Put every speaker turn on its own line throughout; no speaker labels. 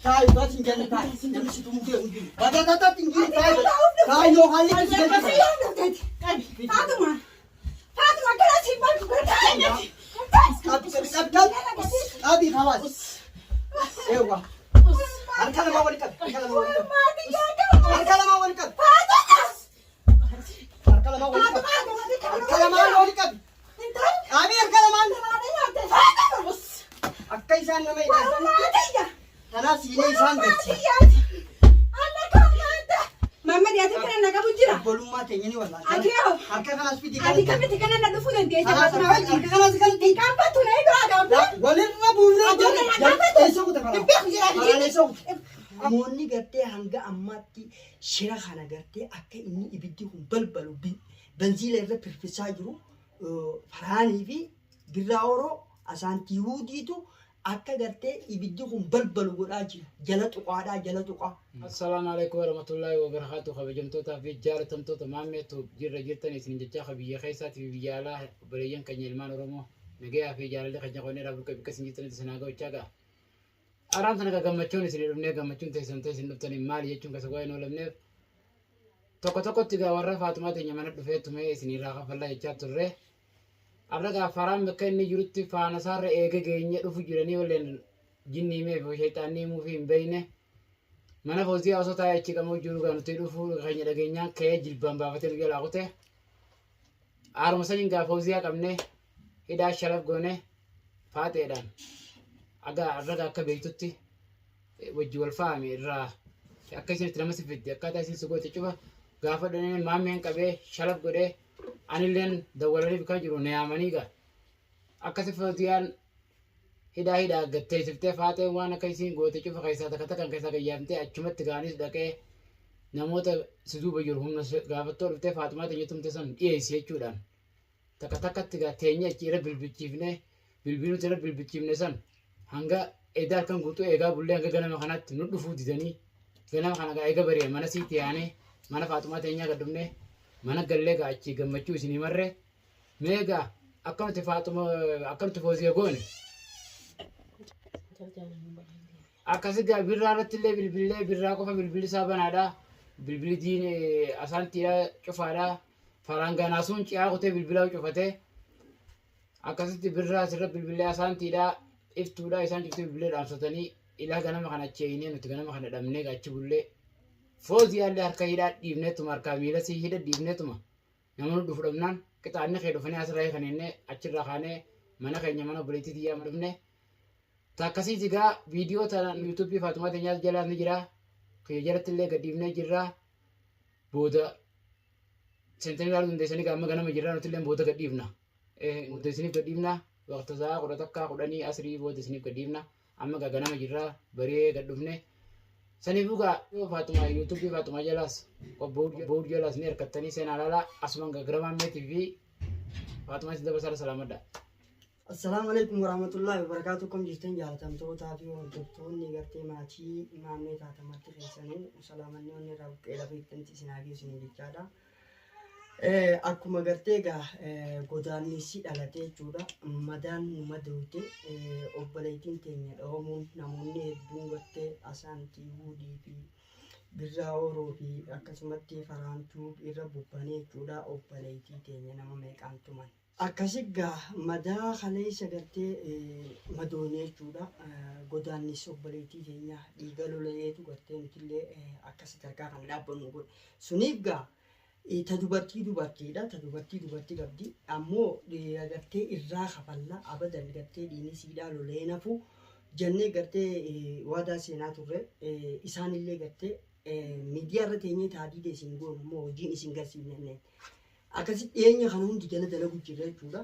Taa'i bas hin jenne taa'i. Namni si tumuu deemu jiru. Batatata hin jiru taa'i. Taa'i yoo haalli si galchu.
Faatuma. Faatuma gara si bakka godhaa.
Qabi qabi qabi qabi. Qabi khalas. Eewwa. Harka lamaa wal qabi. Harka lamaa wal qabi. Harka lamaa wal qabi. Harka lamaa wal qabi. Harka lamaan wal qabi. Qabi harka lamaan. Akka isaan nama hidhaasanitti kanaaf siinee isaan galchi.
Maammed ati kana na qabu jira.
Obbolummaa teenya ni wallaalcha.
Ati hoo?
Harka kanaas fidi
Ati kamitti kana na dhufuu dandeessa
Kanaas
Faatuma
harka
wajjin.
kanaas kanatti.
Hin qaanfattu na hidhuu agaabdee.
Walirra buufnee
Abboon
jirra.
na gaafatu.
Eessa kuta karaa?
Hin beeku jira.
Karaan eessa kuta? Namoonni gartee hanga ammaatti shira kana gartee akka inni ibiddi kun balbalu benziila irra firfisaa jiru Faraanii fi Birraa Oroo Asaantii Huudiitu akka gartee ibiddi kun balbalu godhaa jira. Jala tuqaadhaa jala tuqaa.
Assalaamu alaikum warahmatullahi wabarakatuh. Kabajamtootaa fi jaalatamtoota Maammee Tube, jirra jirtan isin jechaa, ka biyya keessaatii fi biyya alaa, obboleeyyan keenya ilmaan Oromoo, nagayaa fi jaalalli keenya qonneedhaa burqee bikka isin jirtanitti isin haa ga'uchaa ga'a. Araan tana ka gammachuun isin dhufnee, gammachuun teessan ta'e isin dhuftanii maali jechuun keessa waa'ee hin oolamneef, tokko tokkotti gaa warra Faatumaa teenya mana dhufee tumee isin irraa kafallaa jechaa turre. Har'a gaa Faraan bakka inni jirutti faana isaarra eega geenye dhufu jiranii walleen jinni himee fi shayxaanni himuu fi hin beekne. Mana Fooziyaa osoo taa'ee achi qamoo jiru gaa nuti dhufuu keenya dhageenyaan ka'ee jilbaan baafatee nu jalaa kute. Aaruma saniin gaa Fooziyaa qabne hidhaa shalaf goone faaxeedhaan. Agaa har'a gaa akka beektutti wajji wal faame irraa akka isin itti nama si fidde, akkaataa isin si goote cufa gaafa dhaneen maammeen qabee shalaf godhee, anilleen dawwalanii bikkaa jiru na yaamanii gaa akkasi Fooziyaan hidhaa hidhaa gatteessiftee, faaxeen waan akka isiin goote cufa keessaa takka takkan keessaa gayyaamtee, achumatti gaanis dhaqee namoota si duuba jiru humna gaafattoo dhuftee Faaxumaa teenya tumte san dhiyeessi jechuudhaan takka takkatti gaa teenye achi irra bilbilchiifne, bilbiluuti irra bilbilchiifne san hanga edaa halkan guutuu eegaa bullee, hanga ganama kanaatti nu dhufuu didanii, ganama kana gaa eega bari'e mana siitti yaanee mana Faaxumaa teenyaa gad dhufne, mana gallee gaa achii gammachuu isinii marre. Mee gaa akka nuti Faaxuma, akka nuti Fooziya goone akkasi gaa Birraa irratti illee bilbillee, Birraa qofa bilbilli isaa banaadha, bilbilli diin asaantiidha cufaadha. Faraan ganaasuun ci'aa kutee bilbilaa cufatee, akkasitti Birraa asirra bilbilee, asaantiidha, iftuudha, isaan cufti bilbilee dhaamsatanii, ilaa ganama kana achi eeynee nuti ganama kana dhabnee achi bullee, Fooziyaallee harka hidhaa dhiifneetuma, harkaa miila sii hidha dhiifneetuma, nama nu dhufu dhabnaan qixaanni kee dhufanii asirraa hiikan jennee achirraa kaanee mana keenya, mana obboleettii tiyyaa dhufne. Takkasiiti gaa viidiyoo tana yuutuubii Faatumaa teenyaas jalaas ni jira, kiyya jalatti illee gad dhiifnee jirra, booda seentanii ilaaluu dandeessanii. Gaa amma ganama jirra, nuti illee booda gad dhiifna, booda isiniif gad dhiifna, waqta sa'a 11, 10 asrii booda isiniif gad dhiifna. Amma gaa ganama jirra, bari'ee gad dhufne. Saniifuu gaa yoo Faatumaa yuutuubii Faatumaa jalaas qobboor jalaas ni harkattanii seenaa ilaalaa. Asumaan gaa gara Maammeetii fi Faatumaa isin dabarsaa, salaamadha.
Assalaamu alaikum warahmatullahi wabarakatuh. Akkam jirtan jaalatamtootaa fi hordoftoonni gartee maatii Maammee taatamatti keessanuu? Salaamanni onni irraa buqqee lafa ittanti isin haa geessinu jechaadha. Akkuma gartee egaa godaannisi dhalate jechuudha. Madaan nu madooyte, obboleettiin teenya dhawamuun, namoonni hedduun gartee Asaantii Wuudii fi Birraa Ooroo fi akkasumatti Faraantuu irra bubbanee jechuudha, obboleettii teenya nama meeqaan tuman. Akkasi gaa madaa kaleessa gartee madoone jechuudha. Godaannis obboleettii teenya dhiiga lola'eetu gartee nutillee akka sadarkaa kana dhaabbannu godhe. Suniif gaa ta dubartii dubartiidha. Ta dubartii dubartii qabdi. Ammoo dhiira gartee irraa kafalla abadan, gartee dhiigni siidhaa lola'ee nafu jennee gartee waadaa seenaa turre. Isaanillee gartee miidiyaa irra teenyee taadiida isin goonu immoo hojiin isin garsiifne jenneen. Akkasi dhiyeenya kana hundi jala dalagu jirra jechuudha.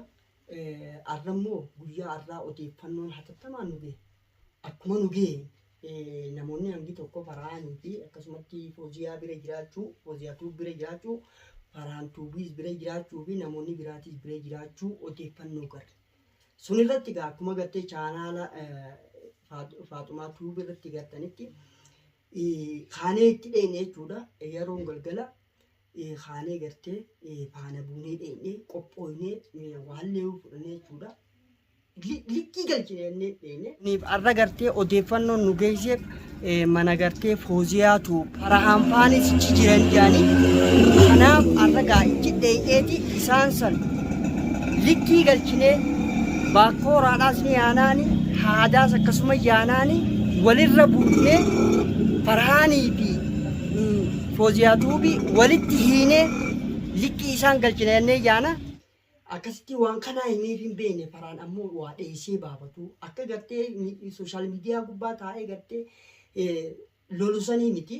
Arra immoo guyyaa arraa odeeffannoon hatattamaan nu gahe. Akkuma nu gahe namoonni hangi tokko Faraanii fi akkasumatti Fooziyaa bira jiraachuu, Fooziyaa Tuub bira jiraachuu, Faraan Tuubiis bira jiraachuu fi namoonni biraatis bira jiraachuu odeeffannoo garre. Sun irratti egaa akkuma gartee chaanaala Faaxumaa Tuub irratti gartanitti kaanee itti dheeyne jechuudha. Yeroon galgala kaanee gartee faana buunee dheeyne, qophooynee waan leewu fudhannee jechuudha. Likkii galchine jennee dheeyne. Arra gartee odeeffannoon nu geesseef Mana gartee Fooziyaatu Fara'aan faanis ichi jiran jedhanii kanaaf har'a gaa ichi dheeyxeeti isaan san likkii galchinee baakkooraadhaas ni yaanaani haadaas akkasuma yaanaani walirra buufnee Farhaanii fi Fooziyaa Tuubii walitti hiinee likkii isaan galchina jennee yaana. Akkasitti waan kanaa himeef hin beekne. Farhaan ammoo waa dheessee baafatu akka gartee social media gubbaa taa'ee gartee lolu sanii miti,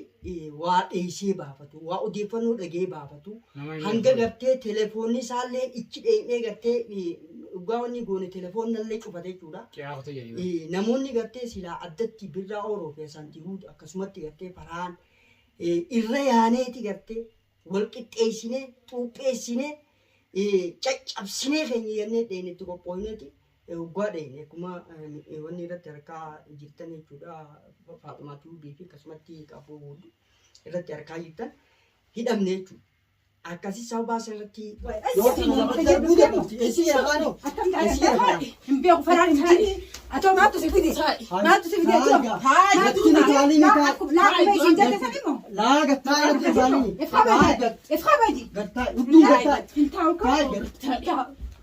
waa dheessee baafatu, waa odeeffannoo dhagee baafatu.
Nama hin
hanga
beeku.
Gartee telefoonni isaallee ichi dheeynee gartee dhugaa wanni goone telefoonnallee cufate jechuudha.
Qiyaaqtu jedhii.
Namoonni gartee silaa addatti Birraa Ooroo fi Asaantihuud akkasumatti gartee Farhaan irra yaaneeti gartee wal qixxeessinee, xuupheessinee, caccabsinee keenya jennee dheeyne itti qophooyneeti waggaa dheeyne akkuma wanni irratti harkaa jirtan jechuudha. Faaxumaa Tuubii fi akkasumatti Qaboo irratti harkaa jirtan hidhamne jechuudha. Akkasii sababa asirratti
Yoo
kana lafa darbuu dadhabdi. Eessi jira faanoo? Eessi jira faanoo?
Hin beeku, Faraan hin jiru. Atoo maaltu si fide? Maaltu si fide? Atoo?
Gatti ni taalii ni taa.
Laakuma isin jette san immoo.
Laa gattaa irratti taalii.
If kabaji. If kabaji.
Gattaa hudduu gattaa.
Hin taa'u
Taa'e
kaa.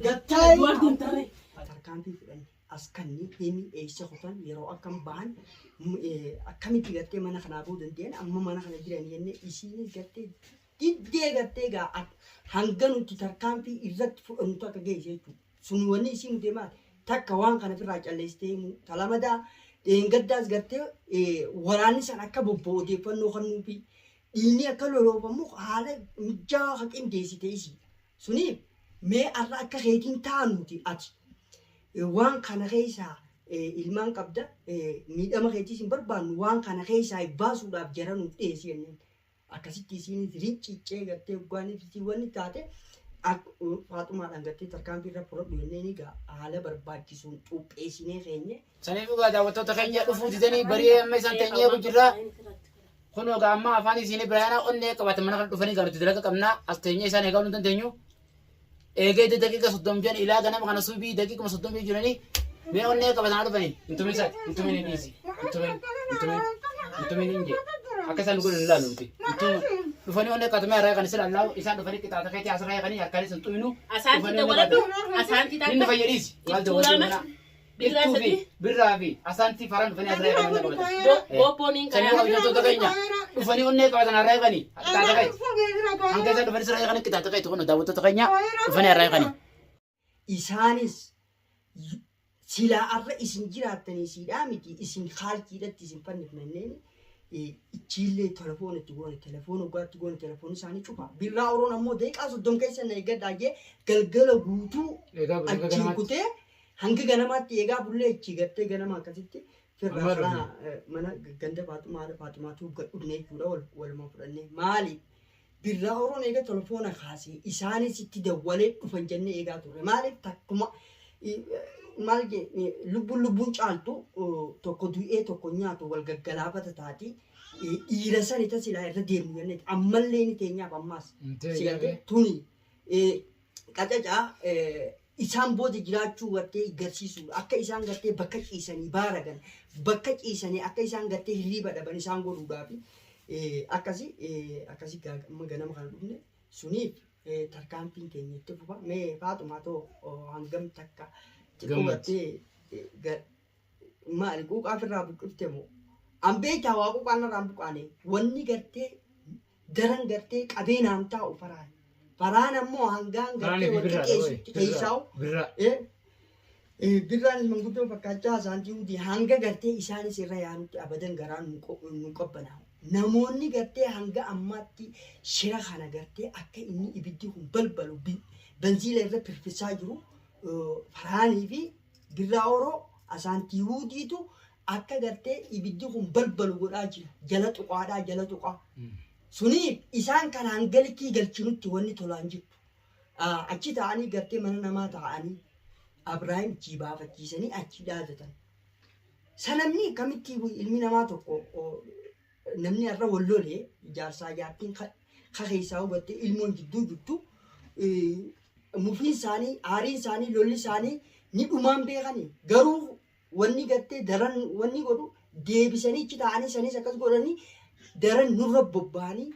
gattaa. Tarkaanfii fudhanne as kanni himi eessa kutan, yeroo akkam bahan, akkamitti gartee mana kanaa bahuu danda'an, amma mana kana jiran jennee isiinis gartee diddee gartee gaa hanga nuti tarkaanfii irratti fudhannu takka geesse jechuudha. Sun wanni isii mutee maali? Takka waan kana ofirraa calleessitee himuu. Talamadaa dheengaddaas gartee waraanni san akka bobba'u odeeffannoo kennuufi dhiigni akka loloofamu haala mijaawaa ka qindeessite isiidha. Suniif mee har'a akka keetiin taanuuti ati waan kana keessaa ilmaan qabda, miidhama keetiis hin barbaannu, waan kana keessaa baasuudhaaf jara nuuf dhiyeessi jenneen. Akkasitti isiinis rinciccee gartee hoggaaniif isii wanni taate Faaxumaadhaan gartee tarkaanfii irra fudhadhu jenneen egaa haala barbaachisuun xuupheessinee keenye.
Saniif dhugaa daawwattoota keenya dhufuu didanii barii amma isaan teenyee eegu jirra. Kun egaa amma afaan isiin Ibraayinaa onnee qabatan mana kana dhufanii galutti dalaga qabnaa as teenyee isaan eegaa hin dandeenyu. Eegee daqiiqa 30 jan ilaa ganama kana subii daqiiquma 30 jiranii mee onnee qabatan dhufanii hin tumin isaati, hin tumin, hin dhiisi, hin tumin, hin tumin, hin tumin, hin jee akka isaan godhan hin ilaalu nuti hin tumin. Dhufanii onnee qabatamee har'a kan isin allaahu isaan dhufanii qixaaxa keetii asirraa eeganii harkaanis hin tuminu.
Asaanti
dhufanii onnee
dabaladhu.
qabatan.
Asaanti
Inni
takka.
fayyadiisi maal
Ittuu
dabalatee
lama.
mana
Birraa
Ittuu fi
sadii.
Birraa fi Asaantii Faraan dhufanii asirraa eeganii onnee qabatan.
Boobbooniin
Sanii
karaa.
kabajamtoota keenya dhufanii onnee qabatan har'a eeganii qixaaxa keeti. Hanga isaan dhufanii sirraa eeganii qixaaxa keeti kun daawwattoota keenya dhufanii har'a eeganii.
Isaanis silaa har'a isin jiraattanii siidhaa miti, isin kaalkiidhatti isin fannifna jenneen ichiillee telefoona itti goone, telefoona dhugaatti goone, telefoonni isaanii cufa. Birraa Oroon ammoo daqiiqaa 30 keessa na eeggadhaa jee galgala guutuu
Eegaa bullee
achiin
ganamaatti.
kutee hanga ganamaatti eegaa bullee achii gartee ganama akkasitti firraa
Amma
karaa
dhufne.
mana ganda Faaxumaa haadha Faaxumaatu gad dhufne jechuudha waluma fudhannee. Maali? Birraa Oroon eega telefoona kaasee isaanis itti dawwalee dhufan jennee eegaa turre. Maaliif takkuma maal lubbuun lubbuun caaltu, tokko du'ee tokko nyaatu wal gaggalaafata taati. Dhiira sani tasilaa irra deemnu jennee ammallee ni teenyaaf ammaas.
Intee
Si galtee
eegalee.
tuni qacacaa isaan booda jiraachuu gartee garsiisuu akka isaan gartee bakka ciisanii baaragan, bakka ciisanii akka isaan gartee hirriiba dhaban isaan godhuudhaafi akkasi akkasi amma ganama kana dhufne. Suniif tarkaanfiin keenya itti fufa. Mee Faaxumaa too hangam takka xiqqoo
Gammad.
gartee maali quuqaaf irraa buqqifte moo an beektaa waa quuqaan irraa hin buqqaane, wanni gartee daran gartee qabee naan taa'u Faraan. Faraan ammoo hangaan gartee
Faraanii fi
wal
Birraa
qixxeessutti keessaa'u.
Birraa.
Birraanis manguddoo fakkaachaa isaantii hundi hanga gartee isaanis irra yaanutti abadan garaan nu qabbanaa'u. Namoonni gartee hanga ammaatti shira kana gartee akka inni ibiddi kun balbalu banziila irra firfisaa jiru Faraanii fi Birraa Oroo Asaantii Hudiitu akka gartee ibiddi kun balbalu godhaa jira. Jala tuqaadhaa jala tuqaa. Suniif isaan kana hanga likii galchinutti wanni tolaan jirtu. Achi taa'anii gartee mana namaa taa'anii Abrahaam ichi baafachiisanii achi dhaadatan. Sanamni akkamitti ilmi namaa tokko namni har'a wal lolee jaarsaa jaartiin ka keessaa hubattee ilmoon jidduu jirtu mufiin isaanii, aariin isaanii, lolli isaanii ni dhumaan beekanii, garuu wanni gartee daran wanni godhu Deebisanii achi taa'anii sanis akkas godhanii daran nurra bobba'anii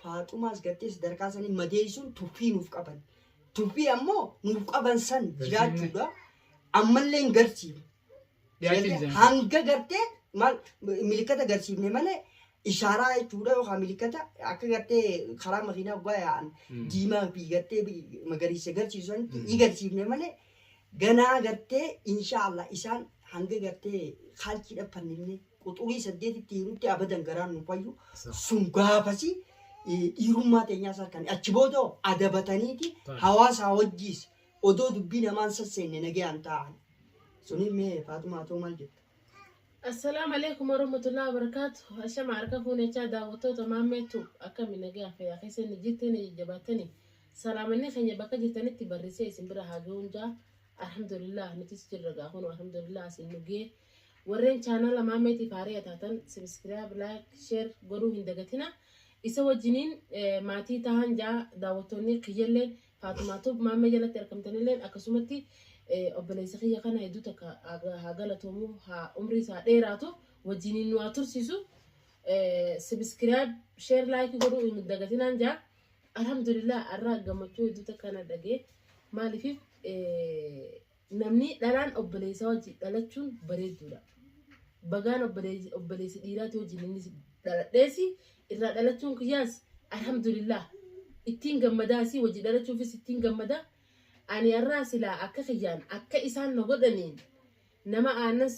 Faaxumaas gartee sadarkaa sanii madeessuun tuffii nuuf qaban. Tuffii ammoo nuuf qaban san jiraachuudha. Ammallee hin garsiifne. Hanga gartee maal milikata garsiifne malee ishaaraa jechuudha yookaan milikata akka gartee karaa makiinaa gubbaa yaa'an diimaa fi gartee magariisa garsiisu sanitti ni garsiifne malee ganaa gartee inshaallah isaan hanga gartee kaalchii dhaffanne quxurii 8tti hirutti abadan garaan nu fayyu sun gaafasi dhiirummaa teenyaas harkan achi booda adabataniiti hawaasaa wajjiis odoo dubbii namaan sasseenne nagayaan taa'an. Suni mee Faaxumaa too maal jetta?
Assalaamu alaikum warahmatullahi wabarakatuh. Ashama harka fuunechaa daawwattoota Maammee Tube akkami nagaa fayyaa keessan jirtanii jajjabaatanii salaamanni keenya bakka jirtanitti barrisee isin bira haa ga'uun jaa. Alhamdulillah, nutis jirra gaa kun, alhamdulillah isin nu ga'e. Warreen chaanala Maammeetiif haaraa taatan subscribe, like, share godhuu hin dagatina. Isa wajjiniin maatii tahan jaa. Daawwattoonni kiyyalleen Faatumaa Tube Maammee jalatti argamtanilleen akkasumatti obboleessa kiyya kana hedduu takka haa galatoomu, haa umrii isaa dheeraatu, wajjiniin nu haa tursiisu. Subscribe, share, like godhuu hin dagatinaan jaa. Alhamdulillah, har'a gammachuu hedduu takka na dhagee. Maaliif namni dhalaan obboleessa wajji dhalachuun bareedduudha. Bagaan obboleessi dhiiraati wajjin inni dhaladheesi irraa dhalachuun kiyyaas alhamdulillah ittiin gammadaasi, wajji dhalachuufis ittiin gammada. Ani har'aa silaa akka kiyyaan akka isaan na godhaniin nama aannas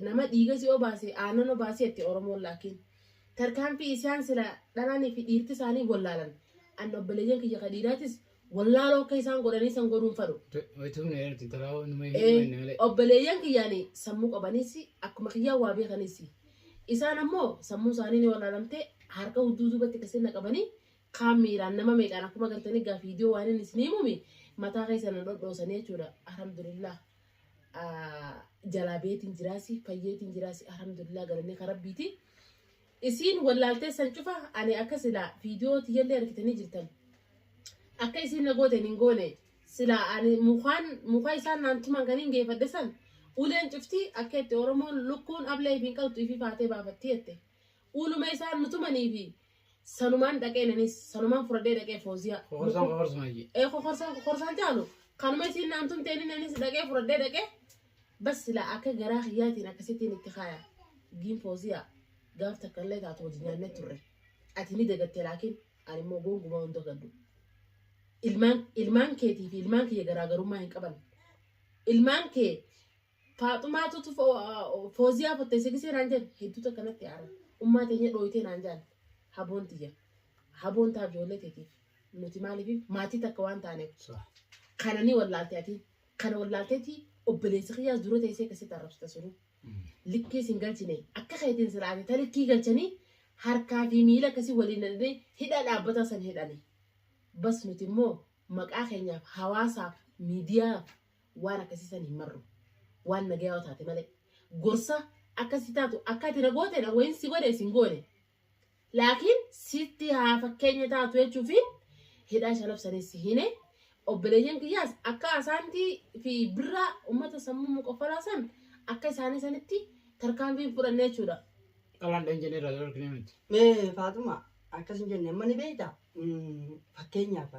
nama dhiiga si obaase aannan obaase jette Oromoon, laakiin tarkaanfii isaan sila dhalaanii fi dhiirti isaanii wallaalan an obboleeyyan kiyya ka dhiiraatis wallaaloo akka isaan godhanii san godhuun fadhu. Obboleeyyan kiyyaani sammuu qabanis akkuma kiyyaa waa beekanis isaan ammoo sammuu isaanii ni wallaalamte, harka hudduu duubatti akkasii qabanii kaan miiraan nama meeqaan akkuma gartanii gaa viidiyoo waan inni isinii himumi mataa keessa na dhodhoosanii jechuudha. Alhamdulillah, jalaa beetiin jiraasi, fayyeetiin jiraasi, alhamdulillah, galannee karabbiiti. Isiin wallaaltee san cufa ani akka silaa viidiyoo tiyyallee argitanii jirtan. Akka isiin na gooteen hin goone. Silaa ani mukaan muka isaan naan tuman kan hin geeffadhe san uleen cufti akka itti Oromoon lukkuun ablee ifiin qaltu ifi faatee baafatti jette. Uluma isaan nu tumanii fi sanumaan dhaqee nanis sanumaan fudhadhee dhaqee Fooziyaa.
Kokorsaan kokorsuma jee.
Ee, kokorsaan kokorsaan caalu kanuma isiin naan tumteen nanis dhaqee fudhadhee dhaqee bas silaa akka garaa kiyyaatiin akkasittiin itti kaaya. Giin Fooziyaa gaaf takka illee taatu wajji nyaannee turre. Ati ni dagatte, laakiin ani immoo gonkumaa hunda gaddu. Ilmaan keetii fi ilmaan kiyya garaagarummaa hin qaban. Ilmaan kee Faaxumaatu Fooziyaa fottee gisee naan jedhe hedduu takka natti aaran. Ummaa teenya dhooyitee naan jaan haboon tiyya. Haboon taaf ijoollee teetiif nuti maaliif maatii takka waan taaneef. Kana ni wallaalte, ati kana wallaalteeti obboleessi kiyyaas dura teessee akkasitti arrabsita sunuu. Likkii isin galchine akka keetiin silaate ta likkii galchanii harkaa fi miila akkasii waliin dandee hidha dhaabbata san hidhani. Bas nuti immoo maqaa keenyaaf hawaasaaf miidiyaaf waan akkasii san hin marru. Waan nagayaa taate malee. Gorsa akkasii taatu akka ati na gooteedha wayin si godhe isin goone. Laakiin sitti haa fakkeenya taatu jechuufi hidhaa shalabsanii si hine. Obboleeyyan kiyyaas akka asaantii fi birraa uummata sammuu muqoffalaa san akka isaanii sanitti tarkaanfii fudhanne jechuudha.
Dhalaan dhaan jennee irraa dhorkine miti.
Mee Faaxuma, akkas hin jenne amma ni beektaa? Fakkeenyaaf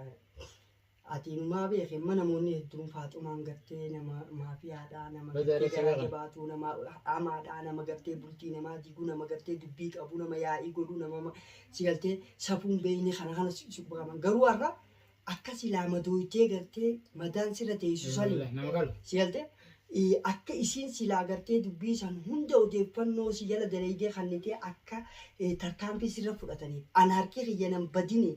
ati inumaa beeke, amma namoonni hedduun Faaxumaan gartee nama maafiyaadhaa, nama gartee garaa jabaatuu, nama hamaadhaa, nama gartee bultii namaa diiguu, nama gartee dubbii qabu, nama yaa'ii godhuu, nama si galtee safuun beekne kana kana si qaban. Garuu har'a akka silaa madooytee gartee madaan sirra teessu sani
Nama galu.
si galtee akka isiin silaa gartee dubbii san hunda odeeffannoo si jala dalaydee kannitee akka tarkaanfii sirra fudhataniif an harki kiyya nan badini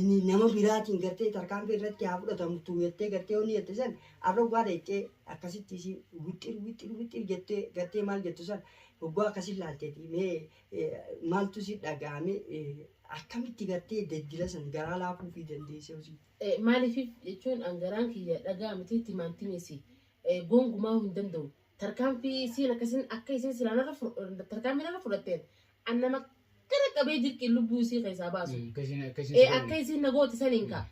inni nama biraatiin gartee tarkaanfii irratti haa fudhatamtu jettee gartee onni jette san har'a waggaa dheettee akkasitti isiin wixxir wixxir wixxir jettee gartee maal jettu san waggaa akkasin laalteeti mee maaltu si dhaga'ame? Akkamitti gartee daddila san garaa laafuu fi dandeessee hojii?
Maaliif jechuun an garaan kiyya dhagaa miti timaantimeesi gongumaa hin danda'u. Tarkaanfii isiin akkasin akka isiin silaa narra tarkaanfii narra fudhatteen an nama gara qabee dirqiin lubbuu isii keessaa baasu. Akka isiin na goote saniin kaa.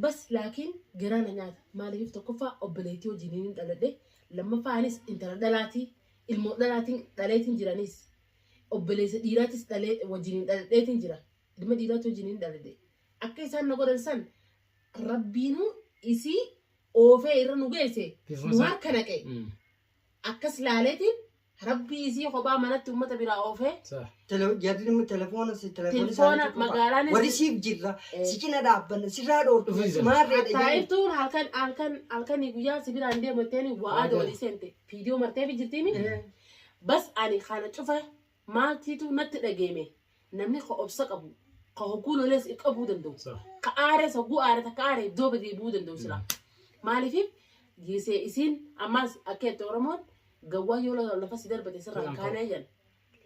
Bas laakiin garaa na nyaata. Maaliif tokkoffaa obboleettii wajjin hin dhaladhe, lammaffaa anis intala dhalaatii ilmoo dhalaatiin dhaleetiin jiranis. Obboleessa dhiiraatis dhalee wajjiniin dhaladheetiin jira. Ilma dhiiraatu wajjiniin dhaladhe. Akka isaan na godhan san rabbiinuu isii oofee irra nu geesse
Bifuma
nu
isaa.
harka naqe. Akkas laaleetiin rabbii isii kophaa manatti uummata biraa oofee
Sah.
Jarri immoo telefoona si telefoona
Telefoona
isaanii cufa.
magaalaanis-
Warri siif jirra si cina dhaabbanna sirraa dhoortu
Dhufu isa.
maarreedha jedhanii.
Taa'iftuun halkan halkan halkanii guyyaa si biraan deemu jetteen wa'aa walii seente viidiyoo marteefi jirtiimi. Bas ani kana cufa maaltiitu natti dhageeme namni ka obsa qabu ka hogguu lolees qabuu danda'u.
Sah.
Ka aarees hogguu aare takka aare iddoo badii bu'uu danda'u sila. Maaliif giisee isiin ammaas akka itti Oromoon gawwaa yoo lafa si darbate sirraan
Sirraan
kaanee jedhan.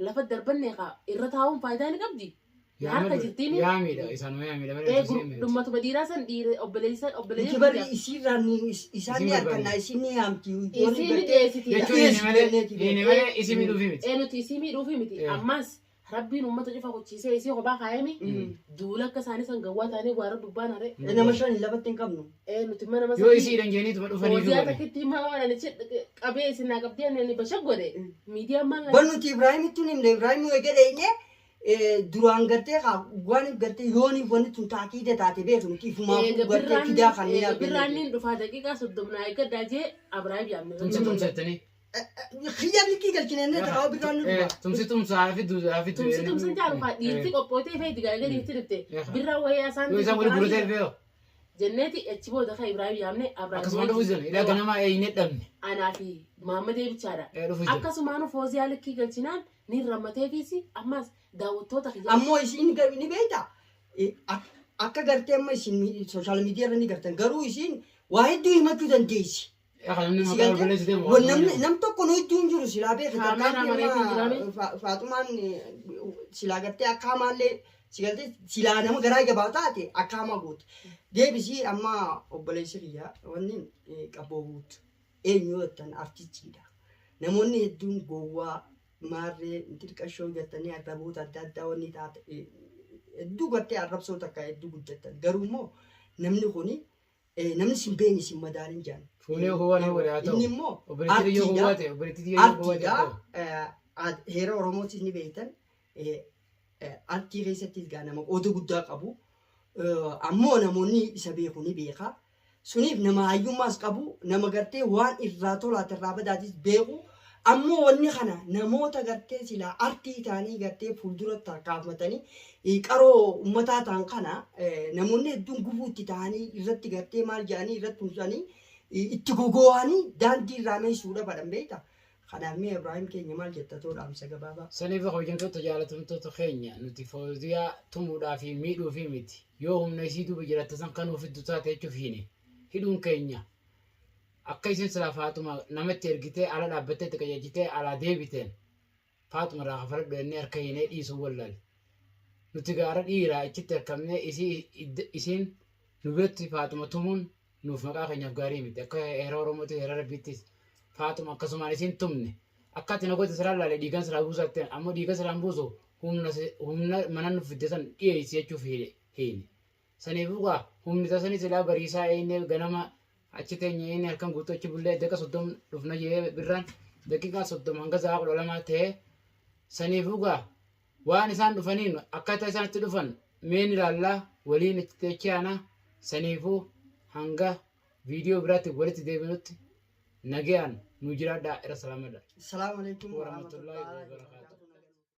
Lafa darbanne kaa irra taa'uun faayidaa ni qabdi. Harka jirtiimi.
Yaamiidha isaanuma yaamiidha malee
Ee
isii miti.
dhummatuma dhiiraa san dhiira obboleessa
Nuti
obboleessa
barri isiirraa isaan ni
Isin
harkanna isin ni yaamti.
Isiin ni dhiyeessiti.
Jechuun inni malee inni malee isii miidhuufi miti.
Ee nuti isii miidhuufi miti.
Eh.
Ammas rabbiin uummata cufa kuchiisee isii kophaa kaayemi duula akka isaanii san gawwaa ta'anii waara dubbaan hare.
Nama shan lafatti hin qabnu.
Ee nuti mana
Yoo isii dhangeeniituma dhufanii fi
Hojii
godhe.
takkitti maal waan ani qabee isin naa qabdee ani basha godhe miidiyaan maal
Bar nuti Ibraahimitti hin himne Ibraahim yoo jedheenye duraan gartee waan gartee yooniif wanni tun taakiida taate beeku nuti ifumaaf gartee fidaa kan ni
Eega birraanniin dhufaa daqiiqaa 30 eeggadhaa jee Abrahaam yaamne.
Tumsi tumsa jettanii.
Xiyya milkii galchinee ta'aa birraan nu dhufa.
Tumsi tumsa haa fiddu haa fiddu.
Tumsi tumsin caalu faa dhiirti qophootee feeti gaarii dhiirti dhufte birraa wayyaa isaan
Yoo isaan wali guratee dhufee
jenneeti achi booda kan Ibraahim yaamne Abrahaam.
akkasuma dhufuu jiran ilaa ganamaa eeyyinee dhabne.
Anaa fi Maammadee bichaadha.
Dhufuu jiran.
Akkasumaanu fooziyaa likkii galchinaan ni rammateefis ammas daawwattoota kiyya.
Ammoo isin ni beektaa akka gartee amma isin sooshaal miidiyaa irra ni gartan garuu isin waa hedduu himachuu dandeessi.
Namni maqaa obboleessi deemu.
Nam tokko nu hedduu hin jiru silaa beekta.
Kaameeraa mareetiin jiraame.
Faaxumaan silaa gartee akka hamaallee si galtee silaa nama garaa jabaa taate akka hamaa goote. Deebisii amma obboleessi kiyya wanni qaboobuut eenyu jettan artistiidha. Namoonni hedduun gowwaa maarree xixiqqashoo jettanii arraboota adda addaa wanni taate hedduu gartee arrabsoo takka hedduu guddattan. Garuu immoo namni kuni namni sin beekne sin madaalin jaan.
Fuulee gowwaa nama godhe haa ta'u.
Inni immoo
Obboleettii yoo gowwaa ta'e obboleettii yoo gowwaa ta'e haa ta'u.
artiidha. Heera Oromootis ni beektan. Artii keessattis gaa nama qooda guddaa qabu. Ammoo namoonni isa beeku ni beeka. Suniif nama hayyummaas qabu nama gartee waan irraa tolaate irraa badaatis beeku. Ammoo wanni kana namoota gartee silaa artii ta'anii gartee fuuldura tarkaanfatanii qaroo uummataa ta'an kana namoonni hedduun gufuu itti ta'anii irratti gartee maal jedhanii irratti tumsanii itti gogo'anii daandii irraa meessuudha fadhan beekta. Kanaaf mee Ibraahim keenya maal jetta too dhaamsa gabaabaa.
Saniif kabajamtoota jaalatamtoota keenya nuti fooziyaa tumuudhaa fi miidhuufi miti. Yoo humna isii duuba jiraatte san kan ofiddu taate jechuuf hine. Hidhuun keenya akka isin silaa Faaxuma namatti ergitee ala dhaabbattee itti qajeelchitee alaa deebiteen Faaxuma irraa kafaladhu jennee harka hinee dhiisuu wallaale. Nuti gaara dhiiraa achitti harkamnee isiin nu biratti Faaxuma tumuun nuuf maqaa keenyaaf gaarii miti. Akka heera Oromootis heera Rabbiittis Faaxuma akkasumaan isiin tumne akka ati na goote siraan laale dhiigaan siraa buusaatti ammoo dhiiga siraan buusu humna mana nuuf fidde san dhiyeessi jechuuf hiine. Saniifuu gaa humni tasanii silaa bariisaa eenyee ganama achi teenye inni halkan guutuu achi bullee daqiiqa 30 dhufna jee birraan daqiiqaa 30 hanga sa'a 12 ta'ee saniifuu gaa waan isaan dhufaniin akkaataa isaan itti dhufan meen ilaallaa waliin itti teechiyaana saniifuu hanga viidiyoo biraatti walitti deebinutti nagayaan nu jiraadhaa irra salaamadha.
Salaamu alaikum
Warahmatullahi wabarakatuh.